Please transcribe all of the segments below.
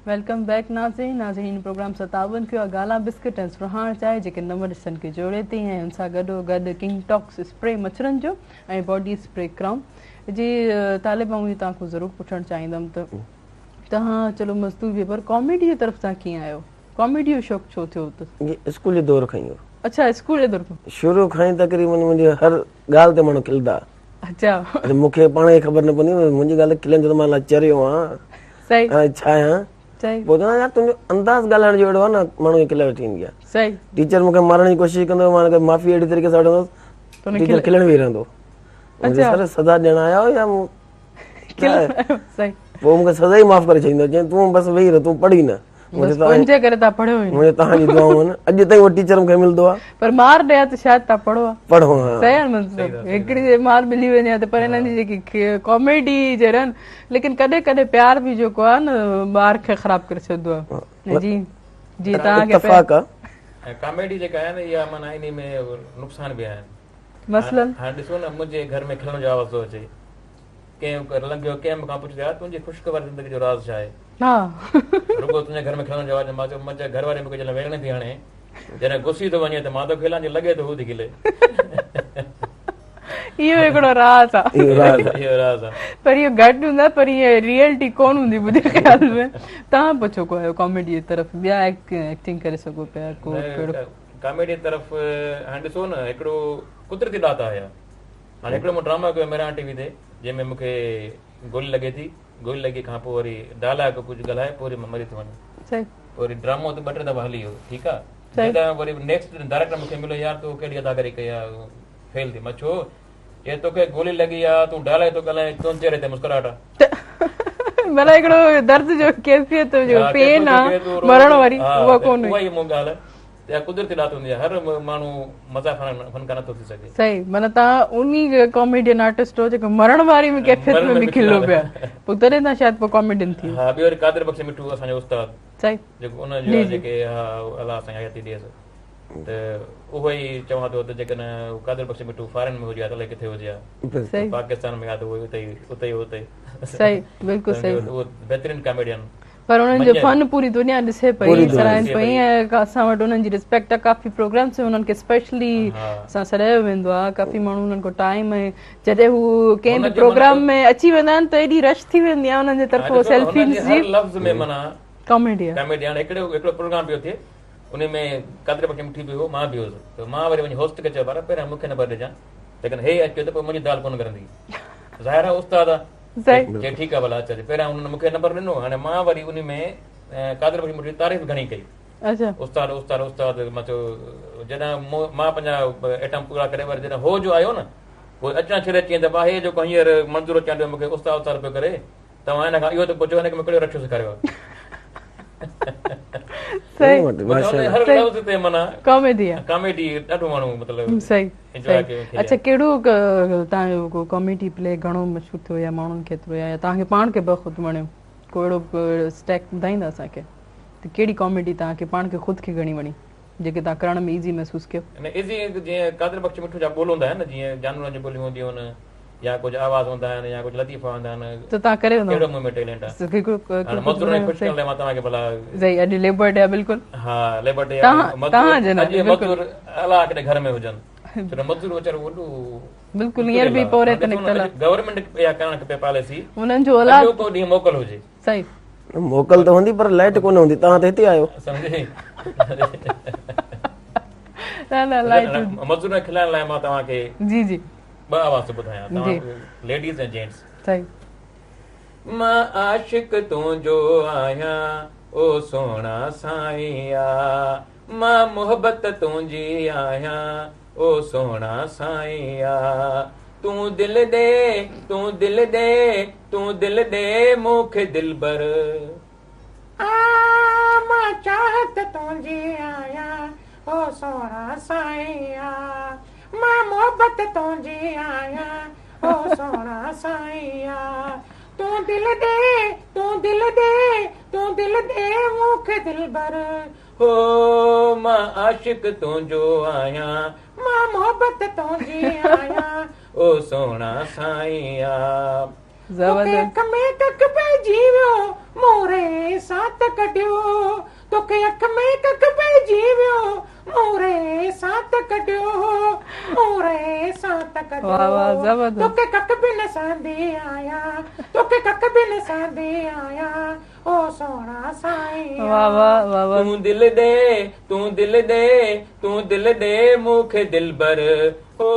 Welcome back ناظرين. ناظرين هن پروگرام سان تعاون ڪيو آهي گالا بسڪٽ ۽ سرهاڻ چانهه جيڪي نون رشتن کي جوڙي ٿي ۽ ان سان گڏو گڏ ڪنگ ٽاڪس اسپري مڇرن جو ۽ باڊي اسپري ڪرائون. جي طالب آئون اهو توهان کان ضرور پڇڻ چاهيندم ته توهان چلو مزدور به پر ڪاميڊي جي طرف توهان ڪيئن آيو؟ ڪاميڊي جو شوق ڇو ٿيو؟ جي اسڪول جي دور کان ئي هو. اڇا اسڪول جي دور کان. شروع کان ئي تقريبن منهنجي هر ڳالهه تي ماڻهو کلندا. اڇا. مون کي پاڻ کي خبر نه پوندي هئي منهنجي ڳالهه تي کلن ڇو ته مان الائي چريو آهيان. صحيح. الائي ڇا آهيان. صحيح. پوء چوندا يار تنهنجو انداز ڳالهائڻ جو اهڙو آهي نه ماڻهو کي کل وٺي ايندي آهي. صحيح. ٽيچر مون کي مارڻ جي ڪوشش ڪندو هو مان هن کي معافي اهڙي طريقي سان وٺندو هوس ٽيچر کلڻ ويهي رهندو هو. اڇا. سر سزا ڏيڻ آيا آهيو يا مون صحيح. پوء مون کي سزا ئي معاف ڪري ڇڏيندو هو چيائين تون بس ويهي رهه تون پڙهه ئي نه. بس پوء ان جي ڪري توهان پڙهيو ئي نه. منهنجي توهان جي دعائون آهن اڄ تائين اهو ٽيچر مون کي ملندو آهي. پر مار ڏي ها ته شايد توهان پڙهو ها. پڙهو ها. صحيح آهي مطلب هڪڙي جي مار ملي وڃي ها ته پر انهن جي جيڪي ڪاميڊي جهڙا آهن ليڪن ڪڏهن ڪڏهن پيار به جيڪو آهي نه ٻار کي خراب ڪري ڇڏندو آهي جي جي توهان کي اتفاق آهي. ۽ ڪاميڊي جيڪا آهي نه اها معنيٰ انهي ۾ نقصان به آهن. مثلاً؟ هاڻي ڏسو نه منهنجي گهر ۾ کلڻ جو آواز ٿو اچي. ڪنهن لنگهيو ڪنهن مون کان پڇيو يار تنهنجي خوشگوار زندگي جو راز ڇا آهي؟ ها. رڳو تنهنجي گهر ۾ کلڻ جو آواز مان چيو منهنجي گهر واري مون کي جڏهن ويلڻ ٿي هڻي جڏهن غصي ٿو وڃي ته مان ٿو کلان جي لڳي ته هو ٿي کلي. اهو هڪڙو راز آ. اهو راز آ. اهو راز آ. پر اهو گهٽ هوندا پر اهي ريئلٽي ڪون هوندي منهنجي خيال ۾ توهان پڇو ڪو آهيو ڪاميڊي جي طرف ٻيا ايڪٽنگ ڪري سگهو پيا ڪو ڪهڙو. ڪاميڊي طرف هاڻي ڏسو نه هڪڙو قدرتي ڏات آهي. هاڻي هڪڙو مون ڊرامو ڪيو مهراڻ ٽي وي تي جنهن ۾ مون کي گولي لڳي ٿي گولي لڳي کان پوء وري ڊائلاگ ڪجهه ڳالهائي پوء وري مان مري ٿو وڃان صحيح پوء وري ڊرامو ته ٻه ٽي دفعا هلي ويو ٺيڪ آ جڏهن وري نيڪسٽ ڊائريڪٽر مون کي مليو يار تو ڪهڙي اداڪاري ڪئي آ فيل ٿي مان ڇو چي توکي گولي لڳي آ تون ڊائلاگ ٿو ڳالهائين تنهنجي چهري تي مسڪراهٽ آ معنيٰ هڪڙو درد جو ڪيفيت جو پين آ مرڻ واري اها ڪونه اها ئي مون ڳالهه اها قدرتي ڏات هوندي آهي هر ماڻهو مزاح فنڪار نٿو ٿي سگهي. صحيح معنيٰ توهان انهي ڪاميڊين آرٽسٽ هو جيڪو مرڻ واري ۾ ڪيفيت ۾ به کلو پيا پوء تڏهن توهان شايد پوء ڪاميڊين ٿي ها ٻيو وري قادر بخش مٺو اسان جو استاد صحيح جيڪو ان جو جيڪي ها الله سائين حياتي ڏيس ته اهو ئي چوان ٿو ته جيڪڏهن قادر بخش مٺو فارن ۾ هجي ها ته الائي ڪٿي هجي ها پاڪستان ۾ ها ته اهو اتي ئي اتي ئي اتي صحيح بلڪل صحيح اهو بهترين ڪاميڊين پر انهن جو فن پوري دنيا ڏسي پئي سراهين پئي ۽ اسان وٽ انهن جي ريسپيڪٽ آهي ڪافي پروگرامس ۾ انهن کي اسپيشلي اسان سڏايو ويندو آهي ڪافي ماڻهو انهن کان ٽائيم ۽ جڏهن هو ڪنهن به پروگرام ۾ اچي ويندا آهن ته ايڏي رش ٿي ويندي آهي انهن جي طرفون سيلفيز جي هر لفظ ۾ معنيٰ ڪاميڊي آهي ڪاميڊي هاڻي هڪڙو هڪڙو پروگرام پيو ٿئي ان ۾ قادر بخش مٺي به هو مان به هوس ته مان وري وڃي هوسٽ کي چيو بارا پهريان مون کي نمبر ڏجان ليڪن هي اچيو ته پوء منهنجي دال ڪونه ڳرندي ظاهر آهي استاد آهي صحيح. چي ٺيڪ آ ڀلا اچ اچ پهريان انهن مون کي نمبر ڏنو هاڻي مان وري انهي ۾ قادر بخش مٺي جي تعريف گهڻي ڪئي اچها استاد استاد استاد مان چيو جڏهن مان پنهنجا ائٽم پورا ڪري وري جڏهن هو جو آيو نه پوء اچڻ ڇڏي چيائين ته ڀاء هي جيڪو هينئر منظور چانڊيو مون کي استاد استاد پيو ڪري توهان هن کان اهو ته پڇو هن کي مون ڪهڙو رڪشو سيکاريو آهي صحيح هر لفظ تي معنيٰ ڪاميڊي آ ڪاميڊي ڏاڍو ماڻهو مطلب صحيح صحيح اڇا ڪهڙو توهان جو ڪو ڪاميڊي پلي گهڻو مشهور ٿيو يا ماڻهن کي ايترو يا توهان کي پاڻ کي بخود وڻيو ڪو اهڙو اسٽيڪ ٻڌائيندا اسان کي ته ڪهڙي ڪاميڊي توهان کي پاڻ کي خود کي گهڻي وڻي جيڪي توهان ڪرڻ ۾ ايزي محسوس ڪيو. نه ايزي جيئن قادر بخش مٺو جا ٻول هوندا آهن نه جيئن جانورن جون ٻوليون هونديون آهن يا ڪجهه آواز هوندا آهن يا ڪجهه لطيفا هوندا آهن ته توهان ڪري ويندا اهڙو مون ۾ ٽيلنٽ آهي هاڻي مزدورن کي خوش ڪرڻ لاء مان توهان کي ڀلا صحيح اڄ ليبر ڊي آهي بلڪل ها ليبر ڊي آهي مزدور اڄ مزدور الله ڪڏهن گهر ۾ هجن ڇو ته مزدور ويچارو وڏو بلڪل هينئر به پورهيت نڪتل آهي گورنمينٽ اها ڪرڻ کپي پاليسي انهن جو اولاد اڄوڪو ڏينهن موڪل هجي صحيح موڪل ته هوندي پر لائٽ ڪونه هوندي توهان ته هتي آهيو سمجهي نه نه لائٽ مزدورن کي کلائڻ لاء مان توهان کي جي جي ٻه آواز ٿو ٻڌايان توهان ليڊيز ۽ جينٽس صحيح مان عاشق تنهنجو آهيان او سهڻا سائين آ مان محبت تنهنجي آهيان او سهڻا سائين آ تون دل ڏي تون دل ڏي تون دل ڏي مون کي دلبر. آ مان چاهت تنهنجي آهيان او سهڻا سائين آ مان محبت تنهنجي آهيان او سهڻا سائين آ تون دل ڏي تون دل ڏي تون دل ڏي مون کي دلبر. هو مان عاشق تنهنجو آهيان. مان محبت تنهنجي آهيان. او سهڻا سائين آ. توکي اک ۾ ڪک پئجي ويو. مون ري سان ته ڪڍيو، توکي اک ۾ ڪک پئجي ويو، مون ري سان ته ڪڍيو، مون ري سان ته ڪڍيو، توکي ڪک به نه سهندي آهيان، توکي ڪک به نه سهندي آهيان، او سهڻا سائين. واه واه واه واه. تون دل ڏي، تون دل ڏي، تون دل ڏي مون کي دلبر، او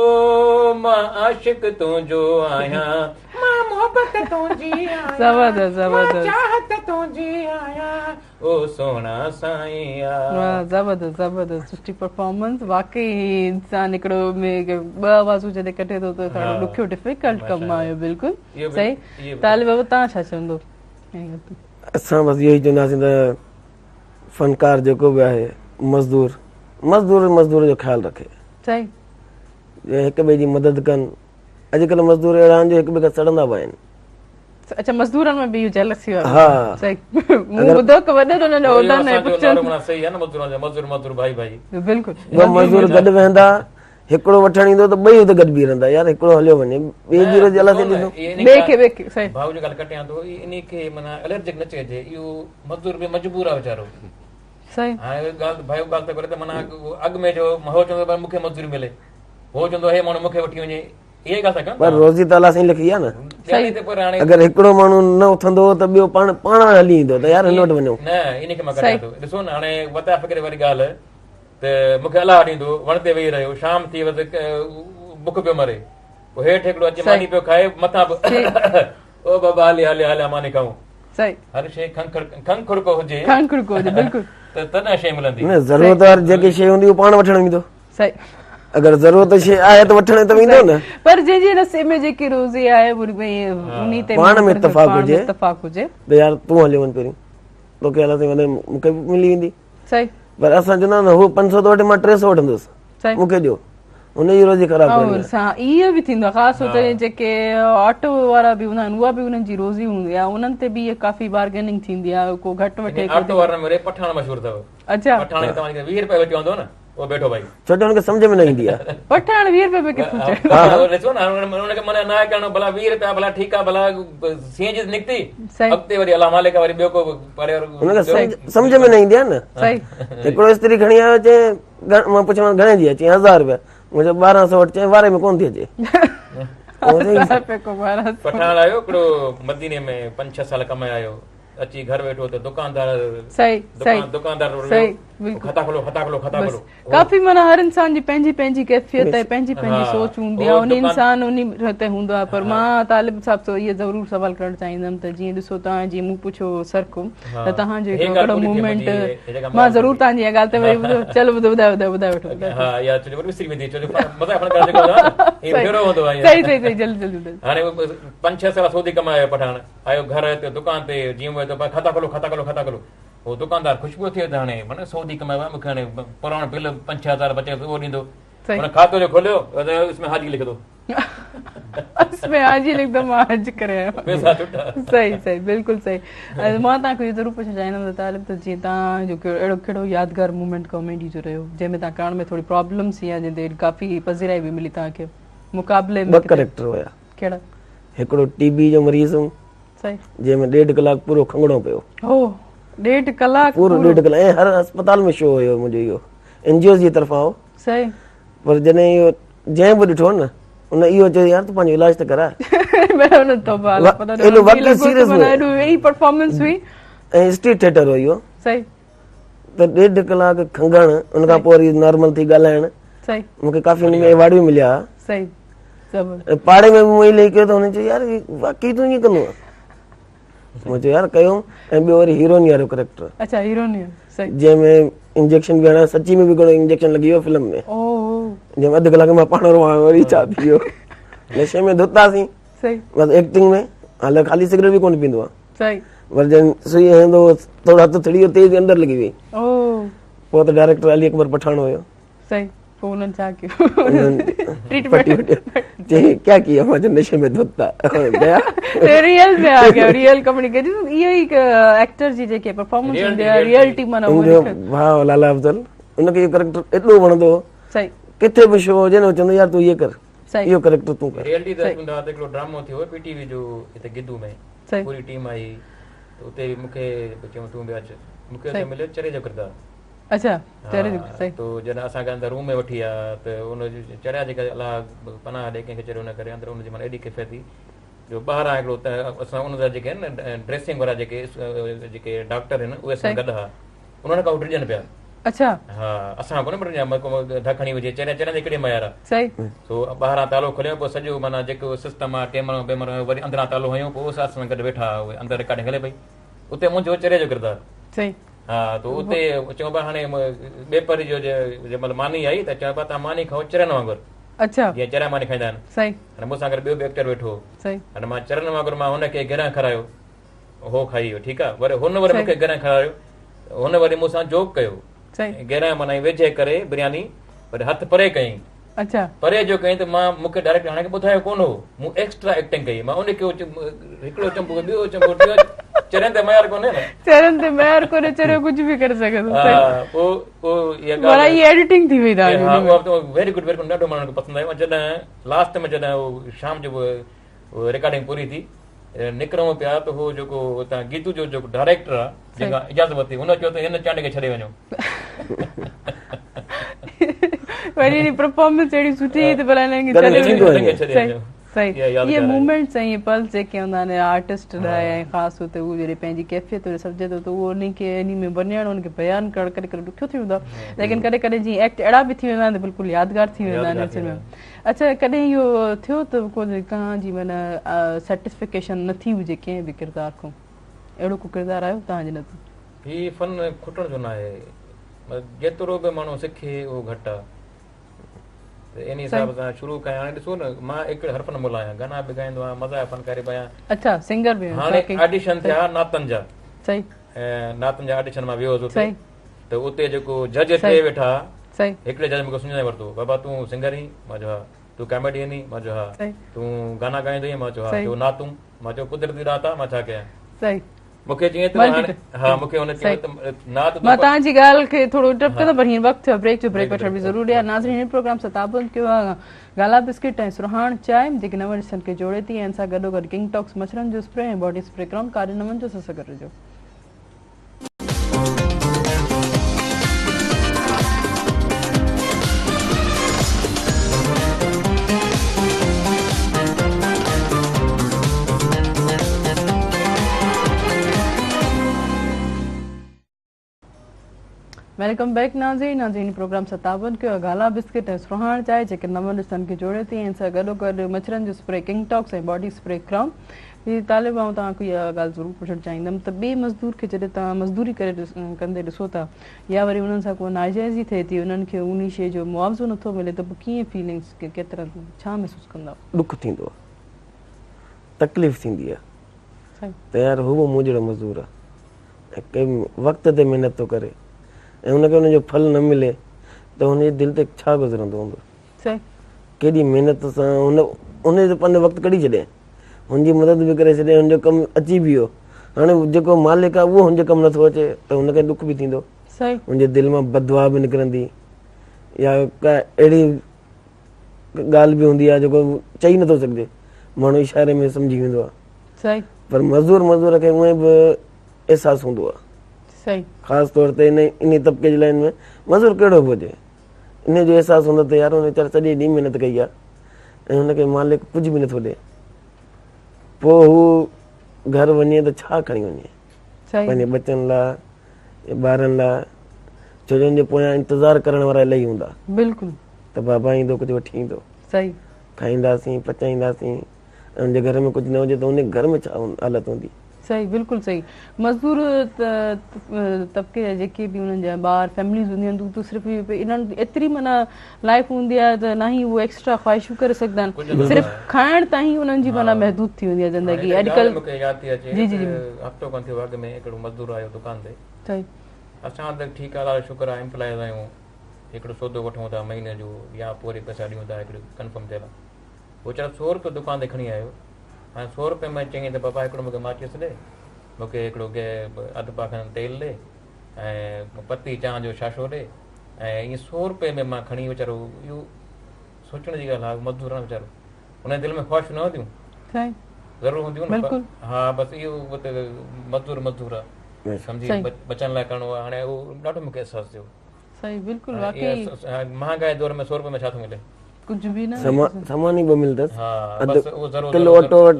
مان عاشق تنهنجو آهيان. مان محبت تنهنجي آهيان. زبردست زبردست. مان چاهت تنهنجي آهيان. او سهڻا سائين آ. واه زبردست زبردست سٺي پرفارمنس واقعي انسان هڪڙو ۾ ٻه آوازون جڏهن ڪڍي ٿو ته ٿورو ڏکيو ڊفيڪلٽ ڪم آهي بلڪل صحيح طالب بابا توهان ڇا چوندو اسان بس اهو ئي چونداسين ته فنڪار جيڪو به آهي مزدور مزدور مزدور جو خيال رکي صحيح هڪ ٻئي جي مدد ڪن اڄڪلهه مزدور اهڙا آهن جو هڪ ٻئي کان سڙندا به آهن اڇا مزدورن ۾ به اهو جيلسي وارو ها صحيح مون ٻڌو ته وڏن انهن جو عهدا نه پڇن صحيح آهي نه مزدورن جو مزدور مزدور ڀائي ڀائي بلڪل ٻه مزدور گڏ ويهندا هڪڙو وٺڻ ايندو ته ٻئي اتي گڏ بيهي رهندا يار هڪڙو هليو وڃي ٻئي جي روزي الله سائين ڏيندو ٻئي کي ٻئي کي صحيح ڀائو جي ڳالهه ڪٽيان ٿو انهي کي معنيٰ الرجڪ نه چئجي اهو مزدور به مجبور آهي ويچارو صحيح هاڻي ڳالهه ڀائو ڳالهه ته ڪري ته معنيٰ اڳ ۾ جو هو چوندو پر مون کي مزدوري ملي هو چوندو هي ماڻهو مون کي وٺي وڃي اها ڳالهه ٿا ڪن پر روزي ته الله سائين لکي آهي نه صحيح ته پر هاڻي اگر هڪڙو ماڻهو نه اٿندو ته ٻيو پاڻ پاڻ هلي ايندو ته يار هن وٽ وڃو نه انهي کي مان ڪٽيان ٿو ڏسو نه هاڻي وتايا فقير واري ڳالهه ته مون کي الله ڏيندو وڻ تي ويهي رهيو شام ٿي ويس بک پيو مري پوء هيٺ هڪڙو اچي ماني پيو کائي مٿان به او بابا هلي هلي هلي ماني کائون صحيح هر شيء کنکڙ کنکڙڪو هجي کنکڙڪو هجي بلڪل ته تڏهن شيء ملندي نه ضرورت واري جيڪي شيء هوندي اهو پاڻ وٺڻ ويندو صحيح اگر ضرورت شيء آهي ته وٺڻ ته ويندو نه پر جنهن جي نصيب ۾ جيڪي روزي آهي انهي تي پاڻ ۾ اتفاق هجي اتفاق هجي ته يار تون هليو وڃ پهرين توکي الله سائين مون کي به ملي ويندي صحيح پر اسان چوندا آهيون هو 500 ٿو وٺي مان 300 وٺندس صحيح مون کي ڏيو هن جي روزي خراب ڪرڻي آهي سان اهو به ٿيندو آهي خاص طور تي جيڪي آٽو وارا به هوندا آهن اها به انهن جي روزي هوندي آهي انهن تي به ڪافي بارگيننگ ٿيندي آهي ڪو گهٽ وٺي ڪو آٽو وارن ۾ پٺاڻ مشهور اٿو اڇا پٺاڻ کي توهان 20 روپيه چوندو نه اهو بيٺو ڀائي ڇو ته هن کي سمجهه ۾ نه ايندي آهي پٺاڻ 20 روپيه ۾ ڪٿون چڙهي ها ڏسو نه هن کي معنيٰ نه آهي ڪرڻو ڀلا 20 روپيا ڀلا ٺيڪ آهي ڀلا سي اين جي نڪتي اڳتي وري الله مالڪ وري ٻيو ڪو پري هن کي سمجهه ۾ نه ايندي آهي نه صحيح هڪڙو استري کڻي آيو چي مان پڇيومانس گهڻي جي آهي چي 1000 روپيا مون چيو 1200 وٺ چي واري ۾ ڪونه ٿي اچي پٺاڻ آيو هڪڙو مديني ۾ 5 6 سال ڪمائي آيو اچي گهر ويٺو ته دڪاندار صحيح صحيح دڪاندار صحيح بلڪل کاتا کولو کاتا کولو کاتا کولو ڪافي معنيٰ هر انسان جي پنهنجي پنهنجي ڪيفيت ۽ پنهنجي پنهنجي سوچ هوندي آهي ان انسان ان تي هوندو آهي پر مان طالب صاحب سو اهو ضرور سوال ڪرڻ چاهيندم ته جيئن ڏسو توهان جيئن مون پڇيو سر کو ته توهان جو هڪڙو ڪهڙو موومينٽ مان ضرور توهان جي ڳالهه تي وري ٻڌو چلو ٻڌو ٻڌايو ٻڌايو ٻڌايو وٺو ها يا چلو وري وسري ويندي ڇو جو مزاق فن ڪرڻ جيڪو آهي هي ڦيرو هوندو آهي صحيح صحيح صحيح جلدي جلدي ٻڌايو هاڻي 5 6 سال سعودي ڪمائي آيو پٺاڻ آيو گهر تي دڪان تي جيئن ويو ته کاتا کولو کاتا کولو کاتا کولو هو دڪاندار خوش پيو ٿئي ته هاڻي معنيٰ سعودي ڪمايو آهي مون کي هاڻي پراڻو بل پنج ڇهه هزار بچي ٿو اهو ڏيندو هن کاتو جو کوليو ته اس ۾ حاجي لک دو اس ۾ حاجي لک دو مان حج ڪري آيو پيسا ڇٽا صحيح صحيح بلڪل صحيح مان توهان کي اهو ضرور پڇڻ چاهيندم ته طالب ته جيئن توهان جو اهڙو ڪهڙو يادگار مومينٽ ڪاميڊي جو رهيو جنهن ۾ توهان ڪرڻ ۾ ٿوري پرابلمس يا جنهن تي ڪافي پذيرائي به ملي توهان کي مقابلي ۾ ٻه ڪريڪٽر هيا ڪهڙا هڪڙو ٽي بي جو مريض هوم صحيح جنهن ۾ ڏيڍ ڪلاڪ پورو کنگهڻو پيو. هو ڏيڍ ڪلاڪ پورو ڏيڍ ڪلاڪ ۽ هر اسپتال ۾ شو هيو منهنجو اهو اين جي اوز جي طرفان هو. صحيح پر جڏهن اهو جنهن به ڏٺو نه ان اهو چيو يار تون پنهنجو علاج ته ڪراء. توبه الله پتا نه ايڏو واقعي سيريس هو ايڏو اهڙي پرفارمنس هئي ۽ اسٽريٽ ٿيٽر هو اهو. صحيح ته ڏيڍ ڪلاڪ کنگهڻ ان کان پوء وري نارمل ٿي ڳالهائڻ صحيح مون کي ڪافي ان ۾ ايوارڊ به مليا. صحيح پاڙي ۾ به مون الائي ڪيو ته هن چيو يار واقعي تون ائين ڪندو آهين مون چيو يار ڪيو ۽ ٻيو وري هيروئن وارو ڪريڪٽر اڇا هيروئن صحيح جنهن ۾ انجيڪشن به هڻا سچي ۾ به گهڻو انجيڪشن لڳي ويو فلم ۾ او جنهن ۾ اڌ ڪلاڪ مان پاڻ روان وري ڇا ٿي ويو نشي ۾ ڌت هئاسين صحيح بس ايڪٽنگ ۾ حالانڪه خالي سگريٽ به ڪونه پيندو آهيان صحيح پر جڏهن سئي هڻندو ٿورو هٿ ٿڙي ويو تيز اندر لڳي وئي او پوء ته ڊائريڪٽر علي اڪبر پٺاڻ هيو صحيح پوء انهن ڇا ڪيو ٽريٽمينٽ چي ڪيا ڪيا مان چيو نشي ۾ ڌت ٿا گيا ريئل ۾ آ گيا ريئل ڪميونيڪيشن اهو ئي ايڪٽر جي جيڪي پرفارمنس هوندي آهي ريئلٽي معنيٰ منهنجو ڀاء لالا افضل ان کي اهو ڪريڪٽر ايڏو وڻندو هو صحيح ڪٿي به شو هجي نه چوندو يار تون اهي ڪر صحيح اهو ڪريڪٽر تون ڪر ريئلٽي ته هوندا ته هڪڙو ڊرامو ٿيو پي ٽي وي جو هتي گدو ۾ صحيح پوري ٽيم آئي ته اتي به مون کي چيائون تون به اچ. مون کي اتي مليو چري جو ڪردار. اڇا چري جو صحيح. تو جڏهن اسان کي اندر روم ۾ وٺي آيا ته ان چريا جيڪا الله پناهه ڏي ڪنهن کي چريو نه ڪري اندر ان جي معنيٰ ايڏي ڪيفيت ٿي جو ٻاهران هڪڙو ته اسان ان جا جيڪي آهن نه ڊريسنگ وارا جيڪي جيڪي ڊاڪٽر آهن اهي اسان گڏ هئا انهن کان هو ڊڄن پيا. اڇا. ها اسان ڪونه ڊڄا ڌڪ هڻي وجهي چريا چرين جي ڪهڙي ميار آهي. صحيح. سو ٻاهران تالو کوليو پوء سڄو معنيٰ جيڪو سسٽم آهي ڪيمرو بيمرو وري اندران تالو هنيو پوء اسان سان گڏ ويٺا اهي اندر رڪارڊنگ هلي پئي اتي منهنجو چري جو ڪردار. صحيح. ها ته اتي چون پيا هاڻي ٻيپهري جو جنهن مهل ماني آئي ته چون پيا توهان ماني کائو چرين وانگر. اڇا. جيئن چريا ماني کائيندا آهن. صحيح. هاڻي مون سان گڏ ٻيو به ايڪٽر ويٺو هو. صحيح. هاڻي مان چرين وانگر مان هن کي گرهه کارايو هو کائي ويو ٺيڪ آ وري هن وري مون کي گرهه کارايو هن وري مون سان جوڪ ڪيو. صحيح. گرهه معنيٰ ويجهي ڪري برياني وري هٿ پري ڪيائين. اڇا. پري جو ڪيائين ته مان مون کي ڊائريڪٽر هاڻي ٻڌايو ڪونه هو مون ايڪسٽرا ايڪٽنگ ڪئي مان ان کي هڪڙو چنبو ٻيو چنبو ٽيون چرين تي ميار ڪونهي نه. چرين تي ميار ڪونهي چريو ڪجهه به ڪري سگهي ٿو. ها پوء پوء اها ڳالهه معنيٰ هي ايڊيٽنگ ٿي وئي توهان جي ها اها ويري گڊ ويري گڊ ڏاڍو ماڻهن کي پسند آيو جڏهن لاسٽ ۾ جڏهن هو شام جو رڪارڊنگ پوري ٿي نڪرون پيا ته هو جيڪو هتان گيتو جو جيڪو ڊائريڪٽر آ جنهن کان اجازت ورتي هن چيو ته هن چانڊيي کي ڇڏي وڃو. وري اهڙي پرفارمنس اهڙي سٺي هئي ته ڀلا هنن کي ڇڏي وڃو. صحيح اهي مومينٽس ۽ اهي پلس جيڪي هوندا آهن آرٽسٽ لاء ۽ خاص طور تي هو جڏهن پنهنجي ڪيفيت کي سمجهي ٿو ته اهو انهي کي انهي ۾ وڃڻ ان کي بيان ڪرڻ ڪڏهن ڪڏهن ڏکيو ٿي ويندو آهي ليڪن ڪڏهن ڪڏهن جيئن ايڪٽ اهڙا به ٿي ويندا آهن ته بلڪل يادگار ٿي ويندا آهن اصل ۾ اڇا ڪڏهن اهو ٿيو ته ڪو توهان جي معنيٰ سيٽسفڪيشن نه ٿي هجي ڪنهن به ڪردار کان اهڙو ڪو ڪردار آيو توهان جي نظر؟ هي فن کٽڻ جو ناهي مطلب جيترو به ماڻهو سکي اهو گهٽ آ ته انهي حساب سان شروع ڪيان هاڻي ڏسو نه مان هڪ حرف نه ملا آهيان گانا به ڳائيندو آهيان مزاحيه فنڪاري به آهيان. اڇا سنگر به آهيو هاڻي آڊيشن ٿيا نعتن جا صحيح نعتن جا آڊيشن مان ويو هوس اتي ته اتي جيڪو جج ٽي ويٺا هڪڙي جج مونکي سڃاڻي ورتو بابا تون سنگر آهين مان چيو ها تون ڪاميڊين آهين مان چيو ها تون گانا ڳائيندو آهين مان چيو ها چيو نعتون مان چيو قدرتي ڏات آ مان ڇا ڪيان صحيح مون کي چيائين ته هاڻي ها مون کي هن چيو ته نعت مان توهان جي ڳالهه کي ٿورو انٽرپٽ ڪندم پر هينئر وقت ٿيو آهي بريڪ جو بريڪ وٺڻ به ضروري آهي ناظرين هي پروگرام سان تعاون ڪيو آهي گالا بسڪٽ ۽ سرهاڻ چانهه جيڪي نون رشتن کي جوڙي ٿي ۽ ان سان گڏوگڏ ڪنگ ٽاڪس مڇرن جو اسپري ۽ باڊي اسپري ڪرائون ڪاڏي نه وڃجو اسان سان گڏ رهجو. Welcome back ناظرين ناظرين پروگرام سان تعاون ڪيو گالا بسڪٽ ۽ سرهاڻ چانهه جيڪي نون رشتن کي جوڙي ٿي ۽ ان سان گڏو گڏ مڇرن جو spray king talks ۽ body spray crown جي طالب آئون توهان کان اها ڳالهه ضرور پڇڻ چاهيندم ته ٻئي مزدور کي جڏهن توهان مزدوري ڪري ڪندي ڏسو ٿا يا وري انهن سان ڪو ناجائزي ٿئي ٿي انهن کي انهي شيء جو معاوضو نٿو ملي ته پوء ڪيئن فيلنگس ڪيترا ڇا محسوس ڪندا؟ ڏک ٿيندو آهي تڪليف ٿيندي آهي ته يار هو به مون جهڙو مزدور آهي ۽ ڪنهن وقت تي محنت ٿو ڪري ۽ هن کي ان جو ڦل نه ملي ته هن جي دل تي ڇا گذرندو هوندو. ڪيڏي محنت سان هن ان جو پنهنجو وقت ڪڍي ڇڏيائين هن جي مدد به ڪري ڇڏيائين هن جو ڪم اچي به ويو هاڻي جيڪو مالڪ آهي اهو هن جي ڪم نٿو اچي ته هن کي ڏک به ٿيندو هن جي دل مان بددعا به نڪرندي يا ڪا اهڙي ڳالهه به هوندي آهي جيڪو چئي نٿو سگهجي ماڻهو اشاري ۾ سمجهي ويندو آهي پر مزدور مزدور کي اونئن به احساس هوندو آهي خاص طور تي ان طبقي جي لائن ۾ مزدور ڪهڙو به هجي انهيء جو احساس هوندو ته يار هن ويچاري سڄي ڏينهن محنت ڪئي آهي ۽ هن کي مالڪ ڪجهه به نٿو ڏئي. پوء هو گهر وڃي ته ڇا کڻي وڃي؟ پنهنجي ٻچن لاء يا ٻارن لاء ڇو جو هن جي پويان انتظار ڪرڻ وارا الاهي هوندا. بلڪل. ته بابا ايندو ڪجهه وٺي ايندو. صحيح. کائينداسين پچائينداسين. ۽ ان جي گهر ۾ ڪجهه نه هجي ته ان جي گهر ۾ ڇا حالت هوندي. صحيح بلڪل صحيح مزدور طبقي جا جيڪي به انهن جا ٻار فيمليز هونديون آهن ته صرف انهن ايتري معنيٰ لائف هوندي آهي ته نه ئي هو ايڪسٽرا خواهشون ڪري سگهندا آهن صرف کائڻ تائين انهن جي معنيٰ محدود ٿي ويندي آهي زندگي اڄڪلهه مونکي ياد ٿي اچي جي جي هفتو کن ٿيو اڳ ۾ هڪڙو مزدور آيو دڪان تي صحيح اسان ته ٺيڪ آهي الله جو شڪر آهي امپلائيز آهيون هڪڙو سودو وٺون ٿا مهيني جو يا پوء وري پئسا ڏيون ٿا هڪڙي ڪنفرم ٿيل آهي هو ويچارو سو روپيو دڪان تي کڻي آيو. هاڻي سو روپئي ۾ چيائين ته بابا هڪڙو مون کي ماچيس ڏي، مون کي هڪڙو اڌ پاء کن تيل ڏي ۽ پتي چانهه جو شاشو ڏي ۽ ائين سو روپئي ۾ مان کڻي ويچارو اهو سوچڻ جي ڳالهه آهي مزدور آهي ويچارو هن جي دل ۾ خواهشون نه هونديون. سائين. ضرور هونديون نه. بلڪل. ها بس اهو ته مزدور مزدور آ سمجهي بچڻ لاء ڪرڻو آ هاڻي اهو ڏاڍو مونکي احساس ٿيو. صحيح بلڪل واقعي. مهانگائي دور ۾ 100 روپئي ۾ ڇا ٿو ملي؟ ڪجهه به نه. سامان ئي ٻه ملندس. ها بس اهو ذرو ڪلو اٽو وٺ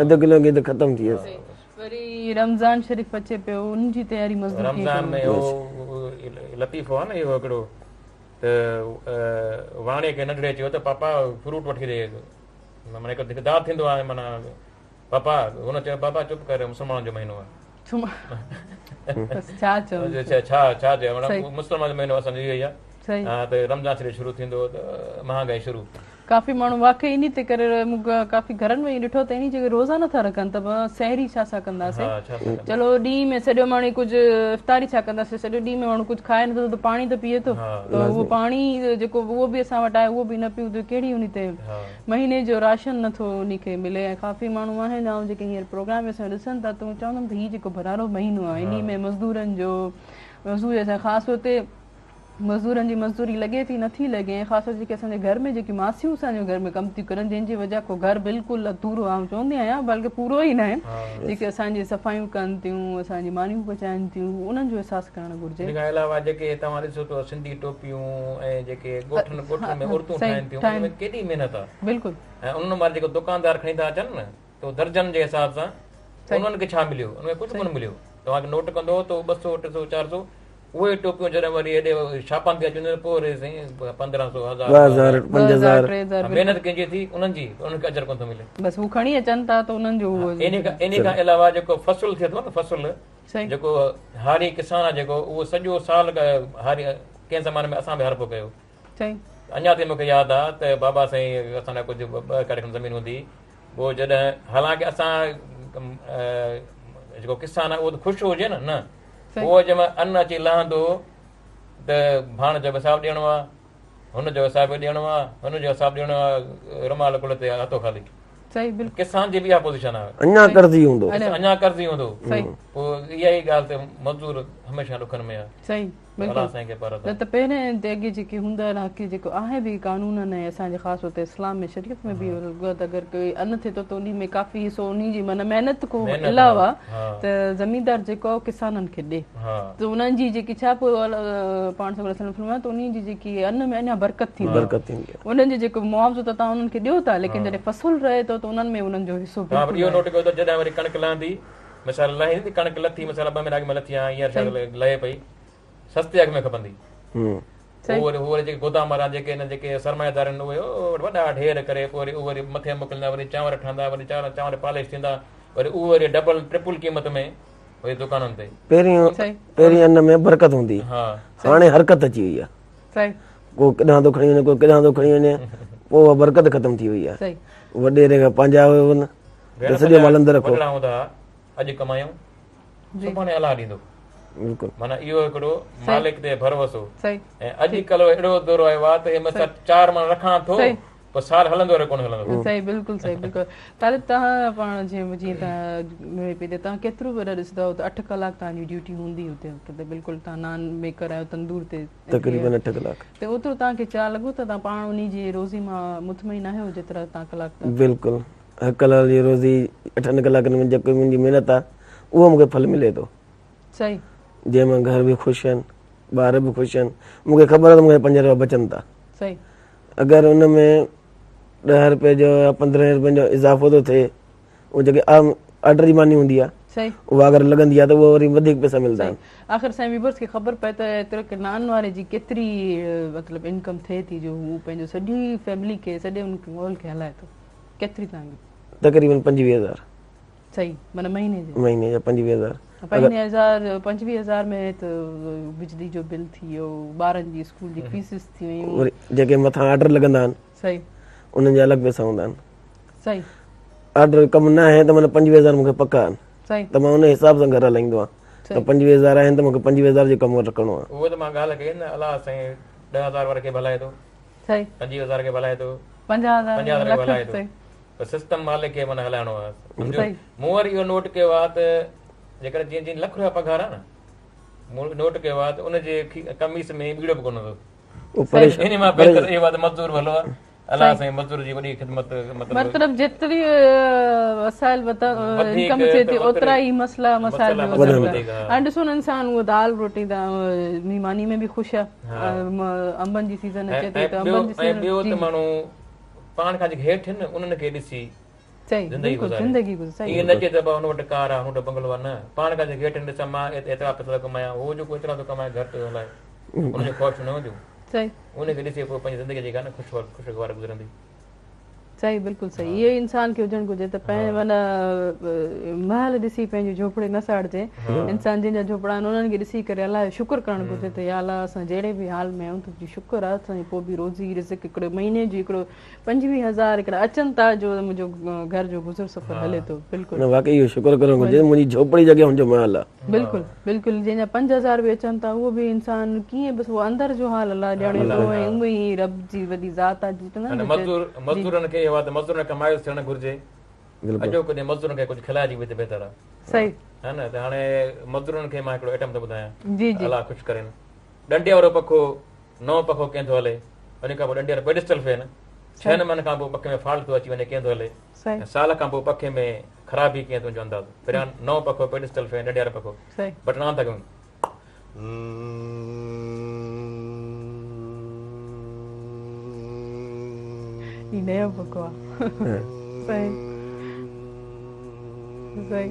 اڌ ڪلو گيهه ته ختم ٿي ويس. وري رمضان شريف اچي پيو ان جي تياري مزدور ڪيئن رمضان ۾ اهو لطيفو آ نه اهو هڪڙو ته واڻي کي ننڍڙي چيو ته پاپا فروٽ وٺي ڏي معنيٰ هڪ داد ٿيندو آهي معنيٰ پاپا هن چيو بابا چپ ڪر مسلمانن جو مهينو آهي. بس ڇا چئون ڇا ڇا چئون معنيٰ مسلمانن جو مهينو اسان جو اهو ئي آهي ها ته رمضان شريف شروع ٿيندو ته مهانگائي شروع. ڪافي ماڻهو واقعي انهي تي ڪري مون ڪافي گهرن ۾ ائين ڏٺو ته انهي جي ڪري روزا نٿا رکن ته سحري ڇا سان ڪنداسين چلو ڏينهن ۾ سڄو ماڻهو ڪجهه افطاري ڇا ڪنداسين سڄو ڏينهن ۾ ماڻهو ڪجهه کائي نٿو ته پاڻي ته پيئي ٿو ته اهو پاڻي جيڪو اهو به اسان وٽ آهي اهو به نه پيئون ته ڪهڙي انهي تي مهيني جو راشن نٿو انهي کي ملي ۽ ڪافي ماڻهو آهن آئون جيڪي هينئر پروگرام ۾ اسان ڏسن ٿا ته چوندم ته هي جيڪو ڀلارو مهينو آهي انهي ۾ مزدورن جو مزدور اسان خاص طور تي مزدورن جي مزدوري لڳي ٿي نٿي لڳي ۽ خاص طور جيڪي اسان جي گهر ۾ جيڪي ماسيون اسان جي گهر ۾ ڪم ٿيون ڪرن جنهن جي وجه کان گهر بلڪل اڌورو آئون چوندي آهيان بلڪه پورو ئي ناهي جيڪي اسان جي صفايون ڪن ٿيون اسان جي مانيون پچائن ٿيون انهن جو احساس ڪرڻ گهرجي. ان کان علاوه جيڪي توهان ڏسو ته سنڌي ٽوپيون ۽ جيڪي ڳوٺن ڳوٺن ۾ عورتون ٺاهن ٿيون ان ۾ ڪيڏي محنت آهي بلڪل ۽ انهن مان جيڪو دڪاندار کڻي ٿا اچن نه ته درجن جي حساب سان انهن کي ڇا مليو انهن کي ڪجهه ڪونه مليو توهان کي نوٽ ڪندو ته 200 300 400 اهي ٽوپيون جڏهن وري هيڏي شاپن تي اچن پوء وري سائين 1500 1000 2000 5000 محنت ڪنهن جي ٿي انهن جي انهن کي اجر ڪونه ٿو ملي بس هو کڻي اچن ٿا ته انهن جو انهي کان علاوه جيڪو فصل ٿئي ٿو نه فصل جيڪو هاري ڪسان آهي جيڪو اهو سڄو سال هاري ڪنهن زماني ۾ اسان به هارپو ڪيو اڃا تائين مونکي ياد آ ته بابا سائين اسان لاء ڪجهه 2 ايڪڙ کن زمين هوندي پوء جڏهن حالانڪه اسان جيڪو ڪسان آهي اهو ته خوش هجي نه نه پوء جنهن مهل ان اچي لهندو ته ڀاڻ جو حساب ڏيڻو آ هن جو حساب ڏيڻو آ هن جو حساب ڏيڻو آ رومال ڪلهي تي هٿو خالي صحيح بلڪل ڪسان جي به اها پوزيشن آ اڃا قرضي هوندو اڃا قرضي هوندو صحيح پوء اها ئي ڳالهه ته مزدور هميشه ڏکن ۾ آ صحيح بلڪل سائين کي پر نه ته پهرين تي اڳي جيڪي هوندا هئا ڪي جيڪو آهي به قانونن ۽ اسان جي خاص طور تي اسلام ۾ شريعت ۾ به اهو اگر ڪوئي ان ٿئي ٿو ته انهي ۾ ڪافي حصو انهي جي معنيٰ محنت کان علاوه ته زميندار جيڪو آهي ڪسانن کي ڏي ته انهن جي جيڪي ڇا پوء پاڻ سڳورا صلي الله عليه وسلم فرمايو ته انهي جي جيڪي ان ۾ اڃا برڪت ٿيندي برڪت ٿيندي انهن جو جيڪو معاوضو ته توهان انهن کي ڏيو ٿا ليڪن جڏهن فصل رهي ٿو ته انهن ۾ انهن جو حصو بلڪل اهو نوٽ ڪيو ته جڏهن وري ڪڻڪ لهندي مثال لهي ڪڻڪ لٿي مثال 2 مهينا اڳ ۾ لٿي آهي هينئر شايد لهي پئي سستي اگهه ۾ کپندي. پوء وري هو وري جيڪي گودام وارا جيڪي هن جيڪي سرمائيدار آهن اهي وڏا ڍير ڪري پوء وري اهي وري مٿي موڪليندا وري چانور ٺهندا وري چانور پالش ٿيندا وري اهي وري ڊبل ٽرپل قيمت ۾ وري دڪانن تي. پهرين پهرين ان ۾ برڪت هوندي هاڻي حرڪت اچي وئي آهي ڪو ڪيڏانهن ٿو کڻي وڃي ڪو ڪيڏانهن ٿو کڻي وڃي پوء اها برڪت ختم ٿي وئي آهي وڏيري کان پنهنجا هن ته سڄو مال اندر رکو. وڏڙا هوندا ها اڄ ڪمايائون سڀاڻي الله ڏيندو. بلڪل. معنيٰ اهو هڪڙو مالڪ تي ڀروسو. ۽ اڄ ڪلهه اهڙو دور آيو آهي ته هي مثلا 4 مڻ رکان ٿو پوء سال هلندو رهي ڪونه هلندو. صحيح بلڪل صحيح بلڪل طالب توهان پاڻ جيئن جيئن توهان پي توهان ڪيترو به ڏسندا آهيو ته 8 ڪلاڪ توهان جي ڊيوٽي هوندي هتي ته بلڪل توهان نان ميڪر آهيو تندور تي تقريبن 8 ڪلاڪ ته اوترو توهان کي ڇا لڳو ته توهان پاڻ انهي جي روزي مان مطمئن آهيو جيترا توهان ڪلاڪ بلڪل حق حلال جي روزي اٺن ڪلاڪن ۾ جيڪو منهنجي محنت آ اهو مون کي ڦل ملي ٿو. صحيح. جنهن مان گهر به خوش آهن ٻار به خوش آهن مون کي خبر آ ته مون کي 5 روپيا بچن ٿا. صحيح. اگر ان ۾ 10 روپئي جو يا 15 روپين جو اضافو ٿو ٿئي اهو جيڪي عام آرڊر جي ماني هوندي آ صحيح. اها اگر لڳندي آ ته اهو وري وڌيڪ پئسا ملندا آهن. آخر سائين ويورز کي خبر پئي ته ايترو ڪي نان واري جي ڪيتري مطلب انڪم ٿئي ٿي جو هو پنهنجو سڄي فيملي کي سڄي ان ماحول کي هلائي ٿو. ڪيتري توهان کي؟ تقريبن 25000. صحيح معنيٰ مهيني جي؟ مهيني جا 25000. 25000 ۾ ته بجلي جو بل ٿي ويو، ٻارن جي اسڪول جي فيسز ٿي ويون. وري جيڪي مٿان آرڊر لڳندا آهن. صحيح. انهن جا الڳ پئسا هوندا آهن. صحيح. آرڊر ڪم نه آهي ته معنيٰ 25000 مون کي پڪا آهن. صحيح. ته مان ان حساب سان گهر هلائيندو آهيان ته 25000 آهن ته مون کي 25000 جو ڪم رکڻو آهي. اهو ته مان ڳالهه ڪئي نه الله سائين 10000 واري کي به هلائي ٿو. صحيح. 25000 کي به هلائي ٿو. 50000 50000 کي به هلائي ٿو. پر سسٽم مالڪ کي معنيٰ هلائڻو آهي سمجهو. مون وري اهو نوٽ ڪيو آهي ته جيڪڏهن جيئن جيئن لک روپيا پگهار آهي نه مون نوٽ ڪيو آهي ته ان جي قميص ۾ ٻيڙو به ڪونه هوندو. اهو پريشان انهي مان بهتر اهو آهي ته مزدور ڀلو آهي. الله سائين مزدور جي وڏي خدمت مطلب مطلب جيتري وسائل انڪم ٿئي ٿي اوترا ئي مسئلا مسائل به وڌن ٿا. هاڻي ڏسو نه انسان اهو دال روٽي تان ماني ۾ به خوش آهي، انبن جي سيزن اچي ٿي ته انبن جي سيزن. ۽ ٻيو ته ماڻهو پاڻ کان جيڪي هيٺ آهن انهن کي ڏسي زندگي گذاري، ائين نه چئي ته ڀا هن وٽ ڪار آهي هن وٽ بنگلو آهي، نه پاڻ کان جيڪي هيٺ آهن ڏسان مان ايترا پئسا ٿو ڪمايان هو جيڪو ايترا ٿو ڪمائي گهٽ ٿو هلائي ان جون خواهشون نه هونديون. صحيح. ان کي ڏسي پوء پنهنجي زندگي جيڪا نه خوشحال خوشگوار گذرندي. صحيح بلڪل صحيح اهو ئي انسان کي هجڻ گهرجي ته پنهنجي معنيٰ محل ڏسي پنهنجي جهوپڙي نه ساڙجي انسان جنهن جا جهوپڙا آهن انهن کي ڏسي ڪري الله جو شڪر ڪرڻ گهرجي ته يا الله اسان جهڙي به حال ۾ آهيون تنهنجو شڪر آهي اسان جي پوء به روزي رزق هڪڙو مهيني جو هڪڙو 25 هزار هڪڙا اچن ٿا جو منهنجو گهر جو گذر سفر هلي ٿو بلڪل. نه واقعي اهو شڪر ڪرڻ گهرجي ته منهنجي جهوپڙي جي اڳيان هن جو محل آ. بلڪل بلڪل جنهن جا 5000 به اچن ٿا اهو به انسان ڪيئن بس اهو اندر جو حال الله ڄاڻي ٿو ۽ اهو ئي رب جي وڏي ذات آ جي چوندا آهن مزدور مزدورن کي اهو آ ته مزدورن کان مايوس ٿيڻ نه گهرجي اڄوڪو ڏينهن مزدورن کي ڪجهه کلائجي به ته بهتر آ. صحيح. ها نه ته هاڻي مزدورن کي مان هڪڙو آئٽم ٿو ٻڌايان جي جي الله خوش ڪرين ڏنڊي وارو پکو نئون پکو ڪيئن ٿو هلي؟ ان کان پوء ڏنڊي وارو پيڊسٽل فين، ڇهن مهينن کان پوء پکي ۾ فالٽ ٿو اچي وڃي ڪيئن ٿو هلي؟ ۽ سال کان پوء پکي ۾ خرابي ڪيئن تنهنجو اندازو؟ پهريان نئون پکو پيڊسٽل فين ڏنڊي وارو پکو بٽڻ آن ٿا ڪيون. هي نيو پکو آ. صحيح صحيح.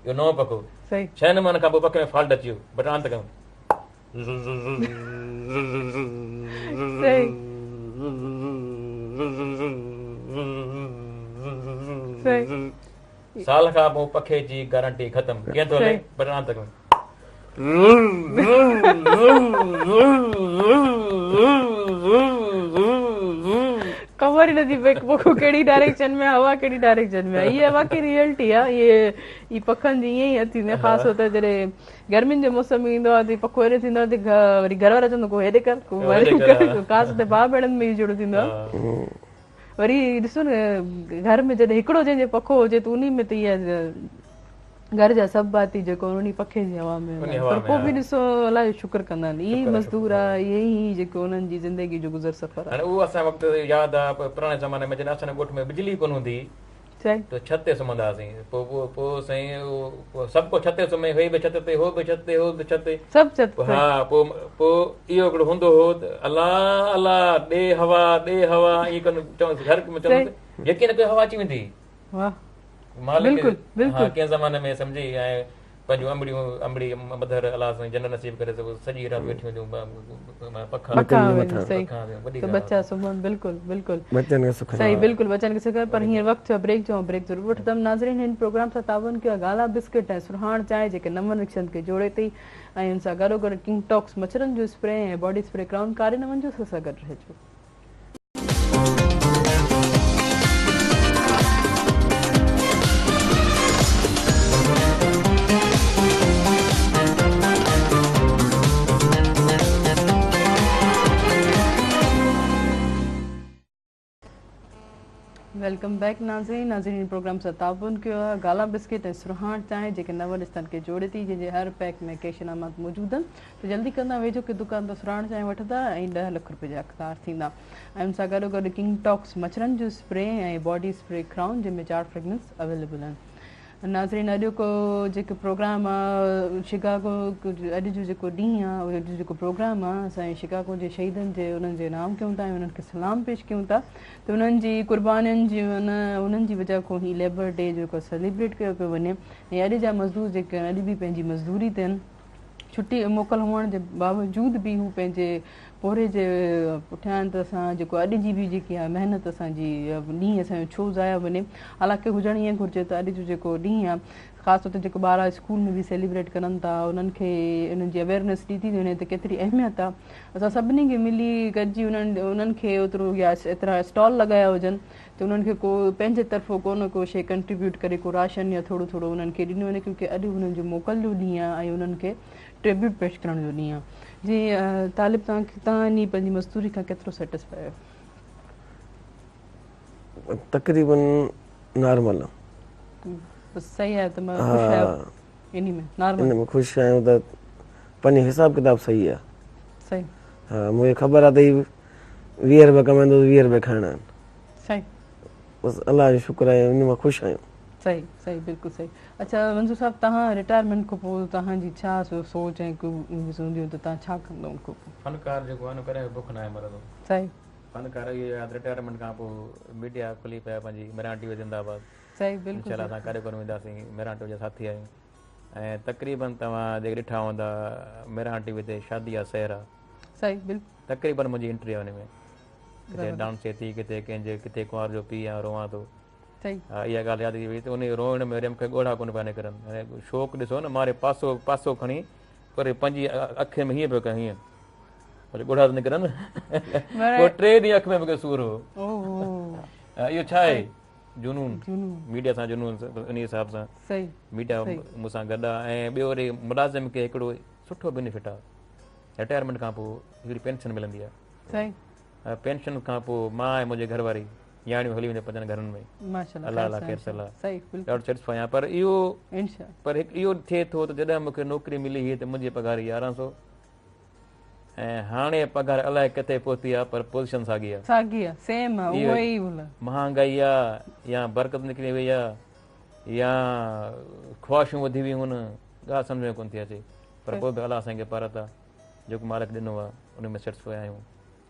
اهو نئون پکو ڇهن مهينن کان پوء پکي ۾ فالٽ اچي ويو بٽڻ آن ٿا ڪيون. سال کان پوء پکي جي گارنٽي ختم ڪيئن ٿو هلي بٽڻ آن ٿا ڪيون. خبر ئي نٿي پئي پکو ڪهڙي ڊائريڪشن ۾ هوا ڪهڙي ڊائريڪشن ۾ آهي. اها واقعي ريئلٽي آهي. اهي پکن جي ائين ئي ٿيندي آهي خاص طور تي جڏهن گرمين جو موسم ايندو آهي ته پکو هيڏي ٿيندو آهي ته وري گهر وارا چوندا ڪو هيڏي ڪر ڪو هيڏي ڪر خاص طور تي ڀاء ڀيڻن ۾ اهو جهيڙو ٿيندو آهي وري ڏسو نه گهر ۾ جڏهن هڪڙو جنهن جي پکو هجي ته انهي ۾ ته اها گهر جا سڀ ڀاتي جيڪو انهي پکي جي هوا ۾ هوندا آهن پر پوء به ڏسو الله جو شڪر ڪندا آهن اهي ئي مزدور آهي اهي ئي جيڪو انهن جي زندگي جو گذر سفر آهي. هاڻي اهو اسان وقت ياد آهي پراڻي زماني ۾ جڏهن اسان جي ڳوٺ ۾ بجلي ڪونه هوندي هئي ته ڇت تي سمهندا هئاسين پوء پوء پوء سائين سڀ ڪو ڇت تي سمهي هي به ڇت تي هو به ڇت تي هو به ڇت تي سڀ ڇت تي ها پوء پوء اهو هڪڙو هوندو هو ته الله الله ڏي هوا ڏي هوا ائين ڪندو چون گهر ۾ چوندو يقين ڪيو هوا اچي ويندي واه مالڪ بلڪل بلڪل ها ڪنهن زماني ۾ سمجهي ۽ پنهنجون امڙيون امڙي مڌر الله سائين جنت نصيب ڪري ته سڄي رات ويٺيون هونديون پکا پکا صحيح ته ٻچا سمهن بلڪل بلڪل ٻچن کي سک صحيح بلڪل ٻچن کي سک پر هينئر وقت ٿيو بريڪ جو بريڪ ضرور وٺندم ناظرين هن پروگرام سان تعاون ڪيو گالا بسڪٽ ۽ سرهاڻ چانهه جيڪي نون رشتن کي جوڙي ٿي ۽ ان سان گڏو گڏ ڪنگ ٽاڪس مڇرن جو اسپري ۽ باڊي اسپري ڪرائون ڪاري نون جو سان گڏ رهجو. Welcome back ناظرين ناظرين پروگرام سان تعاون ڪيو آهي گالا بسڪيٽ ۽ سرهاڻ چانهه جيڪي نون رشتن کي جوڙي ٿي جنهن جي هر پيڪ ۾ ڪيش انعامات موجود آهن ته جلدي ڪندا ويجهو ڪي دڪان تان سرهاڻ چانهه وٺندا ۽ 10 لک روپيه جا حقدار ٿيندا ۽ ان سان گڏو گڏ ڪنگ ٽاڪس مڇرن جو اسپري ۽ باڊي اسپري ڪرائون جنهن ۾ 4 فريگننس اويليبل آهن ناظرين اڄوڪو جيڪو پروگرام آ شڪاگو اڄ جو جيڪو ڏينهن آ اڄ جو جيڪو پروگرام آ اسان شڪاگو جي شهيدن جي انهن جي نام ڪيون ٿا ۽ انهن کي سلام پيش ڪيون ٿا ته انهن جي قربانين جي انهن جي وجه کان هي ليبر ڊي جيڪو سيليبريٽ ڪيو پيو وڃي ۽ اڄ جا مزدور جيڪي اڄ به پنهنجي مزدوري تي آهن ڇٽي ۽ موڪل هئڻ جي باوجود به هو پنهنجي پورهيي جي پٺيان آهن ته اسان جيڪو اڄ جي به جيڪي آهي محنت اسان جي ڏينهن اسان جو ڇو ضايع وڃي حالانڪه هجڻ ائين گهرجي ته اڄ جو جيڪو ڏينهن آهي خاص طور تي جيڪو ٻار اسڪول ۾ به سيليبريٽ ڪرن ٿا انهن کي انهن جي اويئرنيس ڏي ٿي وڃي ته ڪيتري اهميت آهي اسان سڀني کي ملي گڏجي انهن انهن کي اوترو يا ايترا اسٽال لڳايا هجن ته انهن کي ڪو پنهنجي طرفون ڪو نه ڪو شيء ڪنٽريبيوٽ ڪري ڪو راشن يا ٿورو ٿورو انهن کي ڏنو وڃي ڪيونڪه اڄ انهن جو موڪل جو ڏينهن آهي ۽ انهن کي ٽريبيوٽ پيش ڪرڻ جو ڏينهن آهي جي طالب توهان کي توهان انهي پنهنجي مزدوري کان ڪيترو سيٽسفائي آهيو؟ تقريبن نارمل آ. بس صحيح آهي ته خوش آهيو انهي ۾ نارمل انهي ۾ خوش آهيون ته پنهنجو حساب ڪتاب صحيح آ. صحيح ها مونکي خبر آ ته هي 20 رپيا ڪمائيندو 20 رپيا کائڻا آهن. صحيح. بس الله جو شڪر آهي ان مان خوش آهيون. صحيح صحيح بلڪل صحيح. اڇا منظور صاحب توهان رٽائرمينٽ کان پوء توهان جي ڇا سوچ ۽ هونديون ته توهان ڇا ڪندو ان کان پوء؟ فنڪار جيڪو آهي نه ڪڏهن به بک ناهي مرندو. صحيح. فنڪار اهو آهي رٽائرمينٽ کان پوء ميڊيا کلي پئي آهي پنهنجي مهراڻ ٽي وي زنده آباد. صحيح بلڪل. انشاء الله اسان ڪاڏي ڪونه وينداسين مهراڻ ٽي وي جا ساٿي آهيون ۽ تقريبن توهان جيڪي ڏٺا هوندا مهراڻ ٽي وي تي شادي آ سحر آ. صحيح بلڪل. تقريبن منهنجي انٽري آهي ان ۾ ڪٿي ڊانس ٿئي ٿي ڪٿي ڪنهن جي ڪٿي ڪنوار جو پيء آ روئان ٿو. صحيح. ها اها ڳالهه ياد اچي وئي ته ان روئڻ ۾ وري مون کي ڳوڙها ڪونه پيا نڪرن ۽ شوق ڏسو نه ماري پاسو پاسو کڻي پر پنهنجي اکين ۾ هيئن پيو ڪيان هيئن وري ڳوڙها ته نڪرن پوء 3 ڏينهن اک ۾ مون کي سور هو. اهو ڇا آهي جنون ميڊيا سان جنون ان حساب سان صحيح ميڊيا مون سان گڏ آهي ۽ ٻيو وري ملازم کي هڪڙو سٺو بينيفٽ آهي رٽائرمينٽ کان پوء هڪڙي پينشن ملندي آهي. صحيح. پينشن کان پوء مان ۽ منهنجي گهر واري نياڻيون هلي وينديون پنهنجن گهرن ۾. ماشاءالله الله الله خير صلا. صحيح بلڪل. ڏاڍو سيٽسفائي آهيان پر اهو انشاءالله پر هڪ اهو ٿئي ٿو ته جڏهن مون کي نوڪري ملي هئي ته منهنجي پگهار 1100 ۽ هاڻي پگهار الائي ڪٿي پهتي آهي پر پوزيشن ساڳي آهي. ساڳي آهي سيم آهي اهو ئي مهانگائي آهي يا برڪت نڪري وئي آهي يا خواهشون وڌي ويون آهن ڳالهه سمجهه ۾ ڪونه ٿي اچي پر پوء به الله سائين کي پارت آهي جيڪو مالڪ ڏنو آهي ان ۾ سيٽسفائي آهيون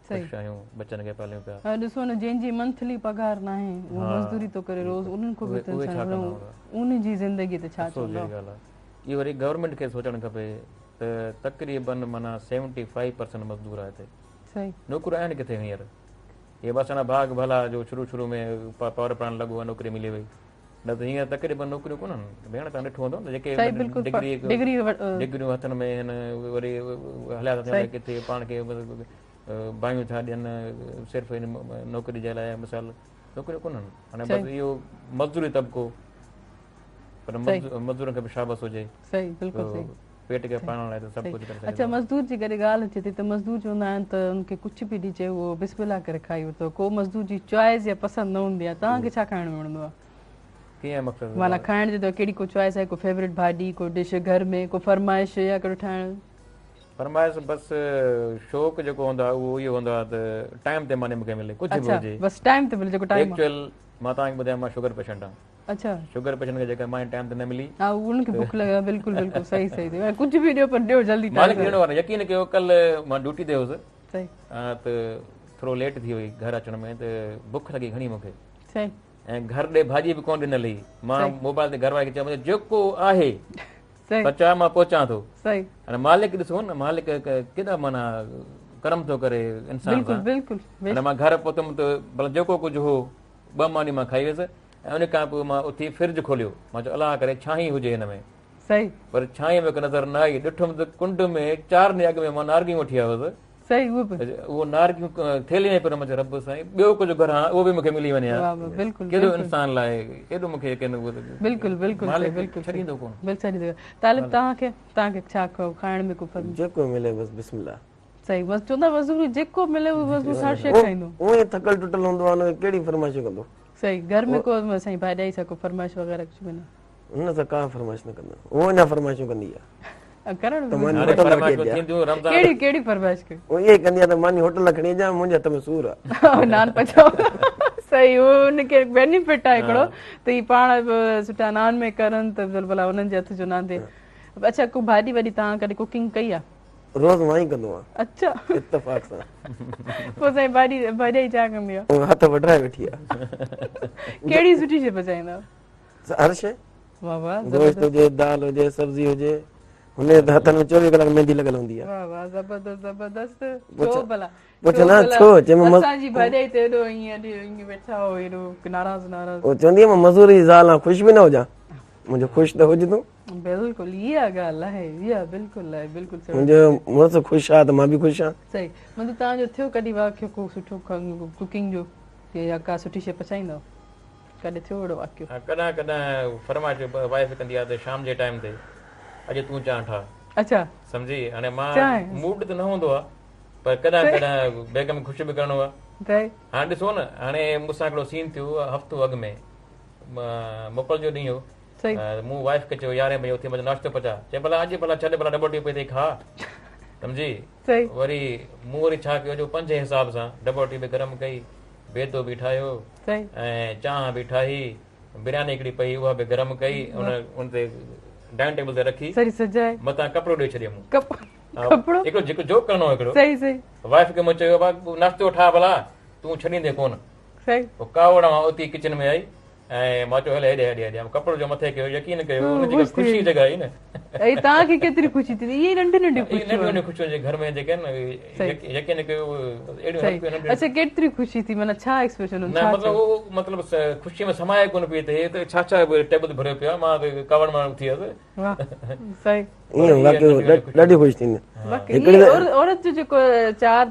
خوش آهيون ٻچن کي پاليون پيا. ها ڏسو نه جنهن جي منٿلي پگهار ناهي اهو مزدوري ٿو ڪري روز انهن کان به ان جي زندگي تي ڇا چوندو. اهو وري گورنمينٽ کي سوچڻ کپي ته تقريبن معنيٰ 75% مزدور آهي هتي صحيح نوڪريون آهن ڪٿي هينئر اهي بس اڃا ڀاڳ ڀلا جو شروع شروع ۾ پاور پلانٽ لڳو ۽ نوڪري ملي وئي نه ته هينئر تقريبن نوڪريون ڪونهن ڀيڻ توهان ڏٺو هوندو نه جيڪي ڊگري ڊگريون هٿن ۾ آهن وري هليا ٿا ٿين ڪٿي پاڻ کي باهيون ٿا ڏين صرف ان نوڪري جي لاء مثال نوڪريون ڪونهن هاڻي بس اهو مزدوري طبقو پر مزدورن کي به شابس هجي صحيح بلڪل صحيح پيٽ کي پالڻ لاء ته سڀ ڪجهه ڪري سگهي اڇا مزدور جي ڪڏهن ڳالهه اچي ٿي ته مزدور چوندا آهن ته ان کي ڪجهه به ڏجي اهو بسم الله ڪري کائي وٺندو ڪو مزدور جي چوائس يا پسند نه هوندي آهي توهان کي ڇا کائڻ ۾ وڻندو آهي؟ ڪيئن مقصد؟ معنيٰ کائڻ جي ته ڪهڙي ڪو چوائس آهي ڪو فيورٽ ڀاڄي ڪو ڊش گهر ۾ ڪو فرمائش يا ڪهڙو ٺاهڻ؟ فرمائش بس شوق جيڪو هوندو آهي اهو اهو هوندو آهي ته ٽائيم تي ماني مون کي ملي ڪجهه به هجي بس ٽائيم تي ملي جيڪو ٽائيم ايڪچوئل مان توهان کي ٻڌايان مان شگر پيشنٽ آهيان. اڇا شگر پيشنٽ کي جيڪا ماني ٽائيم تي نه ملي ها انهن کي بک لڳي بلڪل بلڪل صحيح صحيح ڪجهه به ڏيو پر ڏيو جلدي مالڪ ڏيڻو وارو يقين ڪيو ڪل مان ڊيوٽي تي هوس صحيح ته ٿورو ليٽ ٿي وئي گهر اچڻ ۾ ته بک لڳي گهڻي مون کي صحيح ۽ گهر ڏي ڀاڄي به ڪونه ڏنل هئي مان موبائل تي گهر واري کي چيو جيڪو آهي صحيح پچاء مان پهچان ٿو صحيح هاڻي مالڪ ڏسو نه مالڪ ڪيڏا معنيٰ ڪرم ٿو ڪري انسان بلڪل بلڪل هاڻي مان گهر پهتم ته ڀلا جيڪو ڪجهه هو ٻه ماني مان کائي ويس ۽ ان کان پوء مان اٿي فرج کوليو مان چيو الله ڪري ڇانهين هجي هن ۾. صحيح. پر ڇانهين مون کي نظر نه آئي ڏٺم ته ڪنڊ ۾ 4 ڏينهن اڳ ۾ مان نارگيون وٺي آيو هوس. صحيح اهو به. اهو نارگيون ٿيلهي ۾ پيل مان چيو رب سائين ٻيو ڪجهه گهران اهو به مون کي ملي وڃي ها. واهه واهه بلڪل ڪيڏو انسان لاء ايڏو مون کي يقين اهو ته بلڪل بلڪل مالڪ بلڪل ڇڏيندو ڪونه. بلڪل ڇڏيندو طالب توهان کي توهان کي ڇا کائڻ ۾ ڪو فرق. جيڪو ملي بس بسم الله. صحيح بس چوندا مزدور جيڪو ملي اهو مزدور هر شيء کائيندو. اونئن ئي ٿڪل ٽٽل هوندو آهي ان کي ڪهڙي فرمائشون ڪندو. صحيح گهر ۾ ڪو سائين ڀاڄائي سان ڪو فرمائش وغيره ڪجهه به نه. نه سا ڪا فرمائش نه ڪندا هو اڃا فرمائشون ڪندي آهي. ڪرڻ ته ماني هوٽل مان وٺي اچجان. ڪهڙي ڪهڙي فرمائش ڪئي. هو اها ئي ڪندي آهي ته ماني هوٽل مان کڻي اچجان منهنجي هٿ ۾ سور آهي. نان پچاء صحيح هو ان کي بينيفٽ آهي هڪڙو ته هي پاڻ به سٺا نان ميڪر آهن ته ڀلا انهن جي هٿ جو نان ٿئي. اڇا ڪو ڀاڄي واڄي توهان ڪڏهن ڪوڪنگ ڪئي آهي. روز مان ئي ڪندو آهيان. اڇا. اتفاق سان. پوء سائين ڀاڄي ڀاڄائي ڇا ڪندي آهي؟ هو هٿ وڍرائي ويٺي آهي. ڪهڙي سٺي شيء پچائيندا آهيو؟ هر شيء. واه واه گوشت هجي دال هجي سبزي هجي هن جي ته هٿن ۾ 24 ڪلاڪ ميندي لڳل هوندي آهي. واه واه زبردست زبردست ڇو ڀلا پڇ نه ڇو چي مان اسان جي ڀاڄائي ته ايڏو ائين اڄ ائين ويٺا هو ايڏو ناراض ناراض. هو چوندي آهي مان مزور جي زال آهيان خوش به نه هجان منهنجو خوش ته هج تون. بلڪل اها ڳالهه آهي اها بلڪل آهي بلڪل صحيح منهنجو مڙس خوش آهي ته مان به خوش آهيان. صحيح مطلب توهان جو ٿيو ڪڏهن واقعو ڪو سٺو ڪوڪنگ جو يا ڪا سٺي شيء پچائيندا ڪڏهن ٿيو اهڙو واقعو؟ ها ڪڏهن ڪڏهن فرمائش وائيف ڪندي آهي ته شام جي ٽائيم تي اڄ تون چانهه ٺاهه. اڇا سمجهي هاڻي مان موڊ ته نه هوندو آهي پر ڪڏهن ڪڏهن بيگم کي خوش به ڪرڻو آهي. هاڻي ڏسو نه هاڻي مون سان هڪڙو سين ٿيو هفتو اڳ ۾ موڪل جو ڏينهن هو مون وائيف کي چيو 11 بجي اٿي منهنجو ناشتو پچاء چئي ڀلا اڄ ڀلا ڇڏ ڀلا ڊبل روٽي پئي اٿئي کاء. سمجهي؟ وري مون وري ڇا ڪيو جو پنهنجي حساب سان ڊبوٽي به گرم ڪئي، بيدو به ٺاهيو ۽ چانهه به ٺاهي، برياني هڪڙي پئي اها به گرم ڪئي، ان تي ڊائننگ ٽيبل تي رکي، مٿان ڪپڙو ڏئي ڇڏيو مون. ڪپڙو؟ هڪڙو جيڪو جوڪ ڪرڻو هو هڪڙو. وائف کي مون چيو ڀاء ناشتو ٺاهه ڀلا، تون ڇڏيندين ڪونه. پوء ڪاوڙ مان اٿي ڪچن ۾ آئي ۽ مان چيو هل هيڏي هيڏي هيڏي ڪپڙو جو مٿي ڪيو يقين ڪيو ان جيڪا خوشي جيڪا آئي نه ۽ توهان کي ڪيتري خوشي ٿيندي اهي ننڍي ننڍي خوشيون ننڍي ننڍي خوشيون جي گهر ۾ جيڪي آهن يقين ڪيو اهڙيون اڇا ڪيتري خوشي ٿي معنيٰ ڇا ايڪسپريشن نه مطلب اهو مطلب خوشي ۾ سمائي ڪونه پئي ته هي ته ڇا ڇا ٽيبل تي ڀريو پيو آهي مان ته ڪاوڙ مان اٿي ويس. واه صحيح ائين واقعي ڏاڍي خوش ٿيندي هڪڙي عورت جو جيڪو چار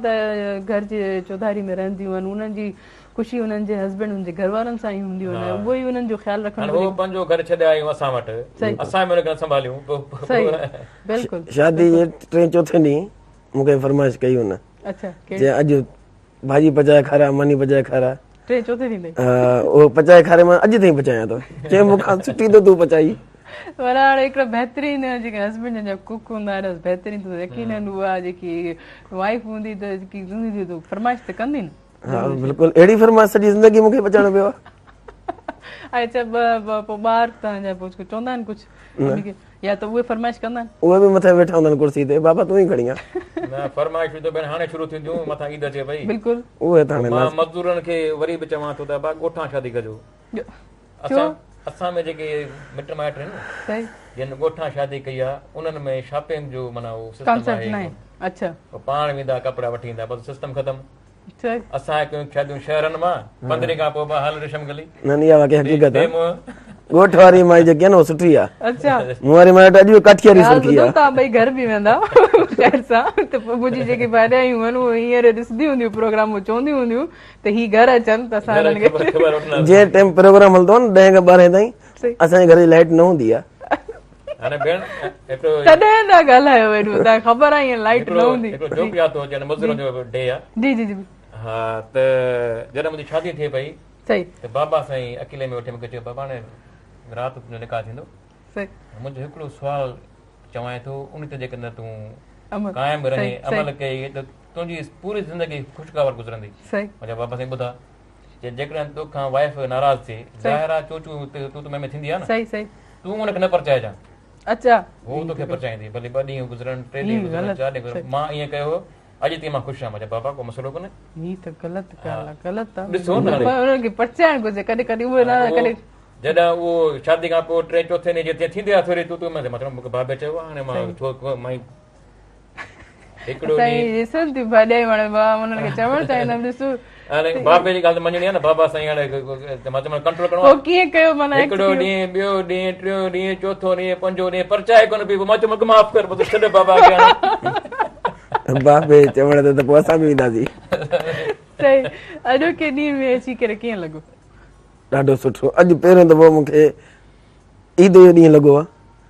گهر جي چوڌاري ۾ رهنديون آهن انهن جي خوشي انهن جي هسبينڊ انهن جي گهر وارن سان ئي هونديون آهن اهو ئي انهن جو خيال رکڻ هو پنهنجو گهر ڇڏي آيون اسان وٽ اسان به ان کي سنڀاليون. صحيح بلڪل. شادي جي ٽئين چوٿين ڏينهن مون کي فرمائش ڪئي هن اڇا چي اڄ ڀاڄي پچائي کاراء ماني پچائي کاراء. ٽئين چوٿين ڏينهن تائين. ها اهو پچائي کارائي مان اڄ تائين پچايان ٿو چي مون کان سٺي ته تون پچائي. پر هاڻي هڪڙو بهترين جيڪي هسبينڊ جا ڪوڪ هوندا آهن بهترين ته يقينن اها جيڪي وائيف هوندي ته جيڪي هوندي ته فرمائش ته ڪندي نه. ها بلڪل اهڙي فرمائش سڄي زندگي مون کي پچائڻو پيو آهي. اڇا پوء ٻار توهان جا پوء چوندا آهن ڪجهه يا ته اهي فرمائش ڪندا آهن؟ اهي به مٿي ويٺا هوندا آهن ڪرسي تي بابا تون ئي کڻي آ. نه فرمائشون ته ڀيڻ هاڻي شروع ٿينديون مٿان عيد اچي پئي. بلڪل. اهي ته هاڻي مان مزدورن کي وري به چوان ٿو ته ابا ڳوٺان شادي ڪجو. ڇو؟ اسان ۾ جيڪي مٽ مائٽ آهن صحيح. جن ڳوٺان شادي ڪئي آ انهن ۾ شاپنگ جو معنيٰ اهو سسٽم آهي ئي ڪونه. اڇا. هو پاڻ ويندا ڪپڙا وٺي ايندا بس سسٽم ختم. اسان ڪيون شاديون شهرن مان پندرهين کان پوء هل ريشم گلي. نه نه اها واقعي حقيقت آهي. ڳوٺ واري مائي جيڪي آهي نه اها سٺي آهي. اڇا. مون واري مائي وٽ اڄ به ڪاٺي واري سرخي آهي. توهان ٻئي گهر به ويندا خير سان ته پوء منهنجي جيڪي ڀاڄايون آهن اهي هينئر ڏسنديون هونديون پروگرام اهي چونديون هونديون ته هي گهر اچن ته اسان انهن کي جنهن ٽائيم پروگرام هلندو آهي نه ڏهين کان ٻارهين تائين اسان جي گهر جي لائيٽ نه هوندي آهي. هاڻي ڀيڻ هڪڙو تڏهن ٿا ڳالهايو ايڏو توهان کي خبر آهي ائين لائيٽ نه هوندي. هڪڙو جوڪ ياد ٿو اچي هاڻي مزدورن جو ڊي آ. جي جي جي. ها ته جڏهن منهنجي شادي ٿئي پئي صحيح ته بابا سائين اڪيلي ۾ وٺي مونکي چيو بابا هاڻي رات تنهنجو نڪاح ٿيندو. صحيح. منهنجو هڪڙو سوال چوانء ٿو ان تي جيڪڏهن تون قائم رهين عمل ڪئي ته تنهنجي پوري زندگي خوشگوار گذرندي. صحيح. مان چيو بابا سائين ٻڌاء. چي جيڪڏهن تو کان وائيف ناراض ٿئي ظاهر آ چو چو تون تون مين مين ٿيندي آ نه صحيح صحيح تون ان کي نه پرچائجان. اچا. هو توکي پرچائيندي ڀلي ٻه ڏينهن گذرن ٽي ڏينهن گذرن چار ڏينهن گذرن مان ائين ڪيو هو اڄ تائين مان خوش آهيان مان چيو بابا ڪو مسئلو ڪونهي. هي ته غلط ڳالهه آ غلط آ ڏسو نه هاڻي انهن کي پرچائڻ گهرجي ڪڏهن ڪڏهن اهي نه ڪڏهن جڏهن اهو شادي کان پوء ٽئين چوٿين ڏينهن جيئن ٿيندي آ ٿوري تون تون مين مطلب مونکي بابي چيو آ هاڻي مان ڇو مان هڪڙو ڏينهن ڏسن ٿيون ڀاڄائي هاڻي مان انهن کي چوڻ چاهيندم ڏسو هاڻي بابي جي ڳالهه ته مڃڻي آ نه بابا سائين هاڻي مطلب ڪنٽرول ڪرڻو پوء ڪيئن ڪيو معنيٰ هڪڙو ڏينهن ٻيو ڏينهن ٽيون ڏينهن چوٿون ڏينهن پنجون ڏينهن پرچائي ڪونه پئي مان چيو مونکي معاف ڪر بس ڇڏ بابا کي هاڻي بابي چوڻ تي ته پوء اسان به وينداسين. صحيح اڄوڪي ڏينهن ۾ اچي ڪري ڪيئن لڳو؟ ڏاڍو سٺو اڄ پهريون دفعو مون کي عيد جو ڏينهن لڳو آ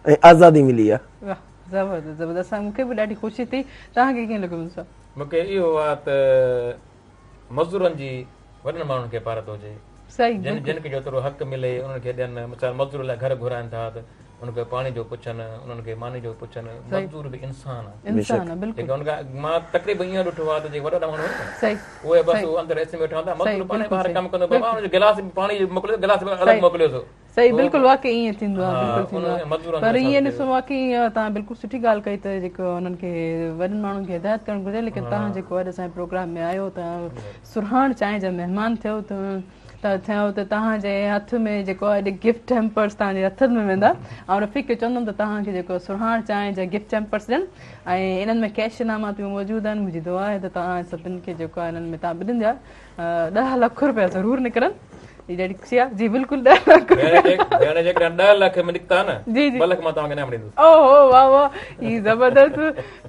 ۽ آزادي ملي آ. واھ زبردست زبردست اسان مون کي به ڏاڍي خوشي ٿي توهان کي ڪيئن لڳو منصور صاحب؟ مون کي اهو آ ته مزدورن جي وڏن ماڻهن کي پارت هجي صحيح جن جن کي جيترو حق ملي انهن کي ڏين مثال مزدور لاء گهر گهرائن ٿا ته انهن کي پاڻي جو پڇن انهن کي ماني جو پڇن مزدور به انسان آ انسان آ بلڪل جيڪي ان کان مان تقريبن ائين ڏٺو آ ته جيڪي وڏا وڏا ماڻهو آهن نه صحيح اهي بس اندر اي سي ۾ ويٺا هوندا مزدور پاڻ ٻاهر ڪم ڪندو بابا ان جو گلاس به پاڻي جو موڪليو گلاس به الڳ موڪليو ٿو صحيح بلڪل واقعي ائين ٿيندو آهي بلڪل ٿيندو آهي پر ائين ڏسو واقعي توهان بلڪل سٺي ڳالهه ڪئي ته جيڪو انهن کي وڏن ماڻهن کي هدايت ڪرڻ گهرجي ليڪن توهان جيڪو اڄ اسان جي پروگرام ۾ آيو ته سرهاڻ چانهه جا مهمان ٿيو ته ٿيو ته توهان جي هٿ ۾ جيڪو اڄ گفٽ هيمپرس توهان جي هٿن ۾ ويندا آئون رفيق کي چوندم ته توهان کي جيڪو سرهاڻ چانهه جا گفٽ هيمپرس ڏين ۽ انهن ۾ ڪيش انعامات به موجود آهن منهنجي دعا آهي ته توهان سڀني کي جيڪو آهي انهن ۾ توهان ٻنهين جا 10 لک روپيا ضرور نڪرن هي ڏاڍي خوشي آهي جي بلڪل 10 لک ڀيڻ جيڪڏهن 10 لک ۾ نڪتا نه جي جي 2 لک مان توهان کي انعام ڏيندس اوهو واه واه هي زبردست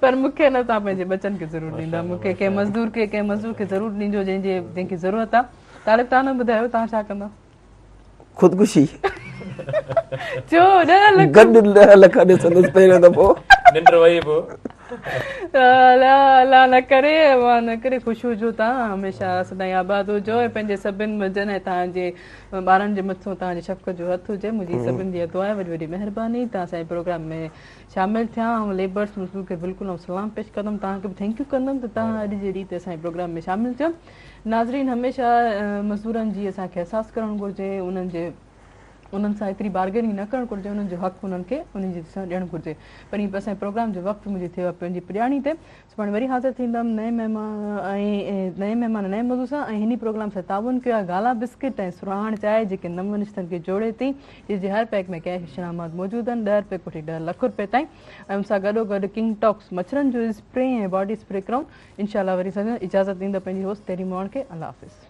پر مون کي نه توهان پنهنجي ٻچن کي ضرور ڏيندا مون کي ڪنهن مزدور کي ڪنهن مزدور کي ضرور ڏينجو جنهن جي جنهن کي ضرورت آهي طالب توهان نه ٻڌايو توهان ڇا ڪندا خودڪشي ڇو 10 لک گڏ 10 لک ڏسندس پهريون دفعو ننڊ وئي پوء الله الله نه ڪري الله نه ڪري خوش هجو توهان هميشه سدائين آباد هجو ۽ پنهنجي سڀن منجهن ۽ توهان جي ٻارن جي مٿون توهان جي شفقت جو هٿ هجي منهنجي سڀن جي دعا آهي وڏي وڏي مهرباني توهان اسان جي پروگرام ۾ شامل ٿيا آئون ليبرس مزدور کي بلڪل آئون سلام پيش ڪندم توهان کي به thank you ڪندم ته توهان اڄ جي ڏينهن تي اسان جي پروگرام ۾ شامل ٿيو ناظرين هميشه مزدورن جي اسان کي احساس ڪرڻ گهرجي انهن جي انهن سان ايتري بارگيننگ نه ڪرڻ گهرجي انهن جو حق انهن کي انهن جي سان ڏيڻ گهرجي پر ائين اسان جي پروگرام جو وقت منهنجي ٿيو آهي پنهنجي پڄاڻي تي سڀاڻي وري حاضر ٿيندم نئين مهمان ۽ نئين مهمان نئين موضوع سان ۽ هن پروگرام سان تعاون ڪيو آهي گالا بسڪٽ ۽ سرهاڻ چانهه جيڪي نون رشتن کي جوڙي ٿي جنهن جي هر پيڪ ۾ ڪيش انعامات موجود آهن 10 رپئي کان وٺي 10 لک رپئي تائين ۽ ان سان گڏو گڏ ڪنگ ٽاڪس مڇرن جو اسپري ۽ باڊي اسپري ڪرائون انشاء الله وري سان اجازت ڏيندا پنهنجي هوسٽ تيري موهڻ کي الله حافظ.